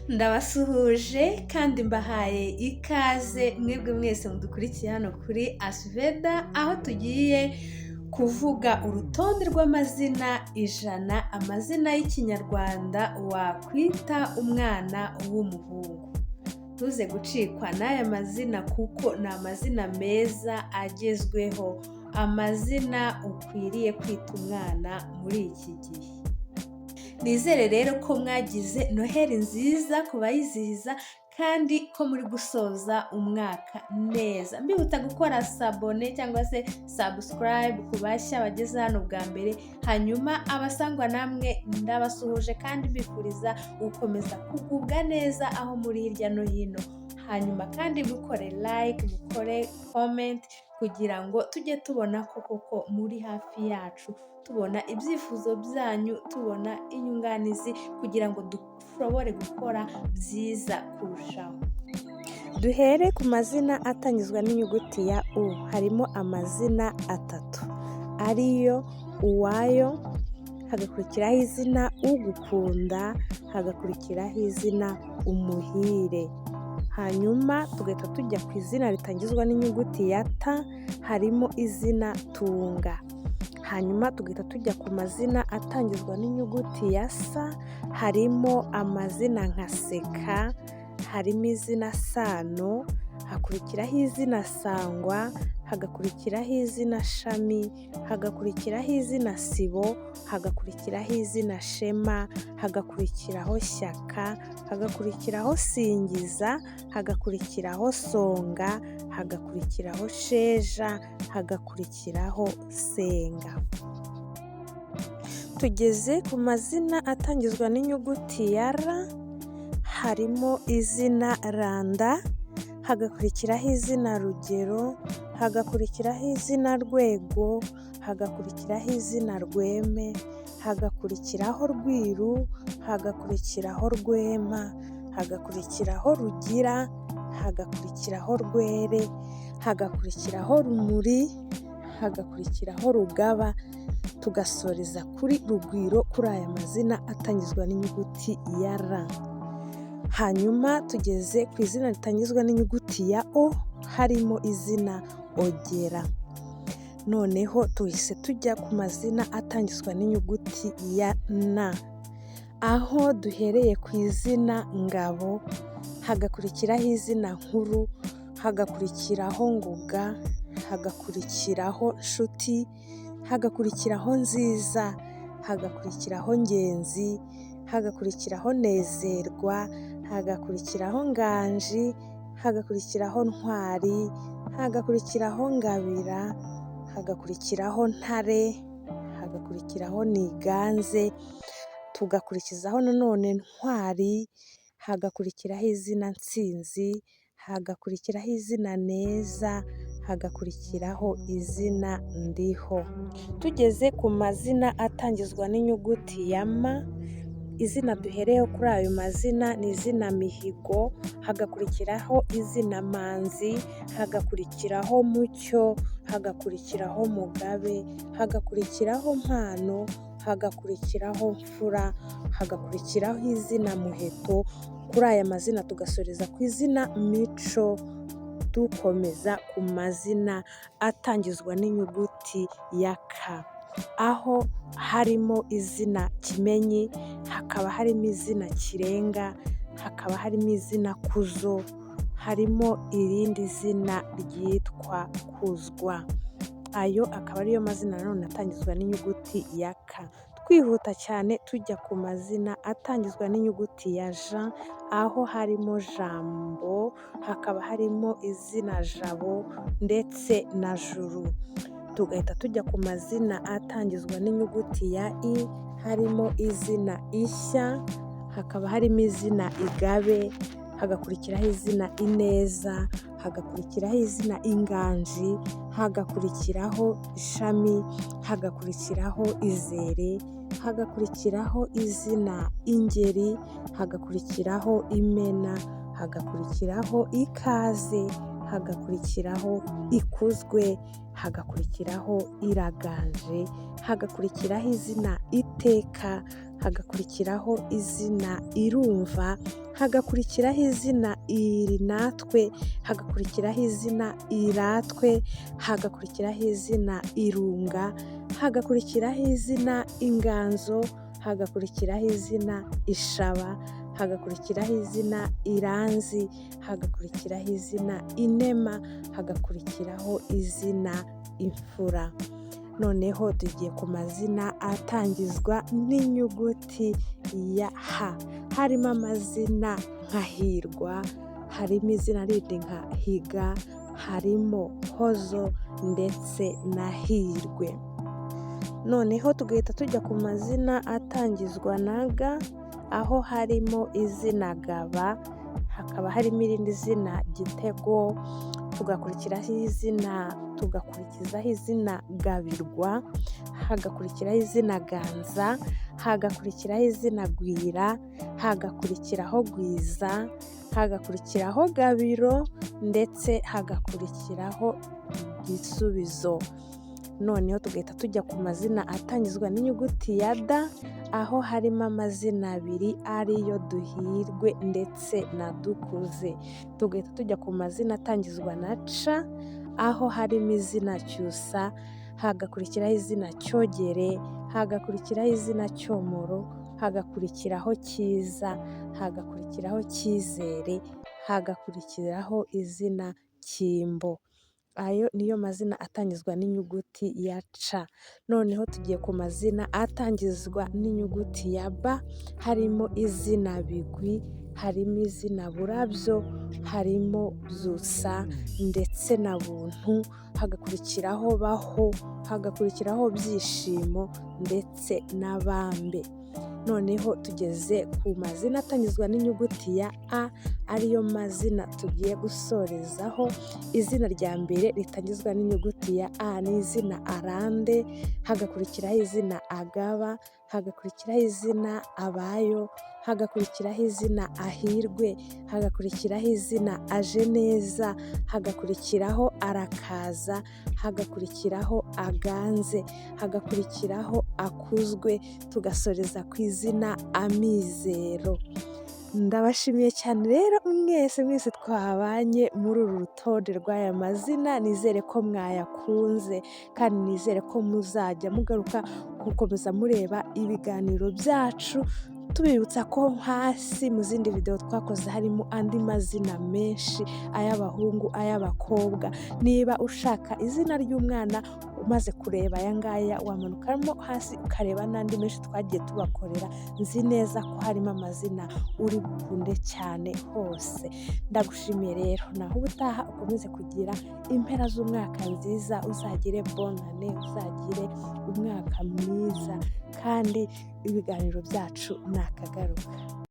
Ndabasuhuje kandi mbahaye ikaze mwebwe mwese mudukurikiye hano kuri Asveda, aho tugiye kuvuga urutonde rw'amazina 100, amazina y'Ikinyarwanda wakwita umwana w'umuhungu. Ntuze gucikwa n'aya mazina kuko ni amazina meza agezweho, amazina ukwiriye kwita umwana muri iki gihe. Nizere rero ko mwagize Noheli nziza ku bayizihiza kandi ko muri gusoza umwaka neza. Mbibutsa gukora s'abonner cyangwa se subscribe ku bashya bageze hano bwa mbere, hanyuma abasangwa namwe ndabasuhuje kandi mbifuriza gukomeza kugubwa neza aho muri hirya no hino, hanyuma kandi mukore like, mukore comment kugira ngo tujye tubona ko koko muri hafi yacu, tubona ibyifuzo byanyu, tubona inyunganizi kugira ngo dushobore gukora byiza kurushaho. Duhere ku mazina atangizwa n'inyuguti ya U, harimo amazina atatu ariyo Uwayo, hagakurikiraho izina Ugukunda, hagakurikiraho izina Umuhire. Hanyuma tugahita tujya ku izina ritangizwa n'inyuguti ya T, harimo izina Tunga. Hanyuma tugahita tujya ku mazina atangizwa n'inyuguti ya S, harimo amazina nka Seka, harimo izina Sano, hakurikiraho izina Sangwa, hagakurikiraho izina Shami, hagakurikiraho izina Sibo, hagakurikiraho izina Shema, hagakurikiraho Shyaka, hagakurikiraho Singiza, hagakurikiraho Songa, hagakurikiraho Sheja, hagakurikiraho Senga. Tugeze ku mazina atangizwa n'inyuguti ya R, harimo izina Randa, hagakurikiraho izina Rugero, hagakurikiraho izina Rwego, hagakurikiraho izina Rweme, hagakurikiraho Rwiru, hagakurikiraho Rwema, hagakurikiraho Rugira, hagakurikiraho Rwere, hagakurikiraho Rumuri, hagakurikiraho Rugaba, tugasoreza kuri Rugwiro kuri aya mazina atangizwa n'inyuguti ya R. Hanyuma tugeze ku izina ritangizwa n'inyuguti ya O, harimo izina Ogera. Noneho tuhise tujya ku mazina atangizwa n'inyuguti ya N, aho duhereye ku izina Ngabo, hagakurikiraho izina Nkuru, hagakurikiraho Ngoga, hagakurikiraho Nshuti, hagakurikiraho Nziza, hagakurikiraho Ngenzi, hagakurikiraho Nezerwa, hagakurikiraho Nganji, hagakurikiraho Ntwari, hagakurikiraho Ngabira, hagakurikiraho Ntare, hagakurikiraho Niganze, tugakurikizaho nanone Ntwari, hagakurikiraho izina Nsinzi, hagakurikiraho izina Neza, hagakurikiraho izina Ndiho. Tugeze ku mazina atangizwa n'inyuguti ya M, izina duhereyeho kuri ayo mazina ni izina Mihigo, hagakurikiraho izina Manzi, hagakurikiraho Mucyo, hagakurikiraho Mugabe, hagakurikiraho Mpano, hagakurikiraho Mfura, hagakurikiraho izina Muheto, kuri aya mazina tugasoreza ku izina Mico, dukomeza ku mazina atangizwa n'inyuguti ya K, aho harimo izina Kimenyi, hakaba harimo izina Kirenga, hakaba harimo izina Kuzo, harimo irindi zina ryitwa Kuzwa. Ayo akaba ariyo mazina nanone atangizwa n'inyuguti ya K. Twihuta cyane tujya ku mazina atangizwa n'inyuguti ya J, aho harimo Jambo, hakaba harimo izina Jabo ndetse na Juru. Tugahita tujya ku mazina atangizwa n'inyuguti ya I, harimo izina Ishya, hakaba harimo izina Igabe, hagakurikiraho izina Ineza, hagakurikiraho izina Inganji, hagakurikiraho Ishami, hagakurikiraho Izere, hagakurikiraho izina Ingeri, hagakurikiraho Imena, hagakurikiraho Ikaze, hagakurikiraho Ikuzwe, hagakurikiraho Iraganje, hagakurikiraho izina Iteka, hagakurikiraho izina Irumva, hagakurikiraho izina Irinatwe, hagakurikiraho izina Iratwe, hagakurikiraho izina Irunga, hagakurikiraho izina Inganzo, hagakurikiraho izina Ishaba, hagakurikiraho izina Iranzi, hagakurikiraho izina Inema, hagakurikiraho izina Imfura. Noneho tugiye ku mazina atangizwa n'inyuguti ya H, harimo amazina nka Hirwa, harimo izina rindi nka Higa, harimo Hozo ndetse na Hirwe. Noneho tugahita tujya ku mazina atangizwa na G, aho harimo izina Gaba, hakaba harimo irindi zina Gitego, tugakurikiraho izina tugakurikizaho izina Gabirwa, hagakurikiraho izina Ganza, hagakurikiraho izina Gwira, hagakurikiraho Gwiza, hagakurikiraho Gabiro ndetse hagakurikiraho Gisubizo. Noneho tugahita tujya ku mazina atangizwa n'inyuguti ya D, aho harimo amazina abiri ariyo Duhirwe ndetse na Dukuze. Tugahita tujya ku mazina atangizwa na C, aho harimo izina Cyusa, hagakurikiraho izina Cyogere, hagakurikiraho izina Cyomoro, hagakurikiraho Cyiza, hagakurikiraho Cyizere, hagakurikiraho izina Cyimbo. Ayo niyo mazina atangizwa n'inyuguti ya C. Noneho tugiye ku mazina atangizwa n'inyuguti ya B, harimo izina Bigwi, harimo izina Burabyo, harimo Byusa ndetse na Buntu, hagakurikiraho Baho, hagakurikiraho Byishimo ndetse na Bambe. Noneho tugeze ku mazina atangizwa n'inyuguti ya A, ariyo mazina tugiye gusorezaho. Izina rya mbere ritangizwa n'inyuguti ya A ni izina Arande, hagakurikiraho izina Agaba, hagakurikiraho izina Abayo, hagakurikiraho izina Ahirwe, hagakurikiraho izina Ajeneza, hagakurikiraho Arakaza, hagakurikiraho Aganze, hagakurikiraho Akuzwe, tugasoreza ku izina Amizero. Ndabashimiye cyane rero mwese mwese twabanye muri uru rutonde rw'aya mazina, nizere ko mwayakunze kandi nizere ko muzajya mugaruka gukomeza mureba ibiganiro byacu, tubibutsa ko hasi mu zindi videwo twakoze harimo andi mazina menshi, ay'abahungu, ay'abakobwa. Niba ushaka izina ry'umwana umaze kureba aya ngaya, wamanukamo hasi ukareba n'andi menshi twagiye tubakorera, nzi neza ko harimo amazina uri bukunde cyane hose. Ndagushimiye rero, naho ubutaha ukomeze kugira impera z'umwaka nziza, uzagire bonane, uzagire umwaka mwiza kandi ibiganiro byacu ni akagaruka.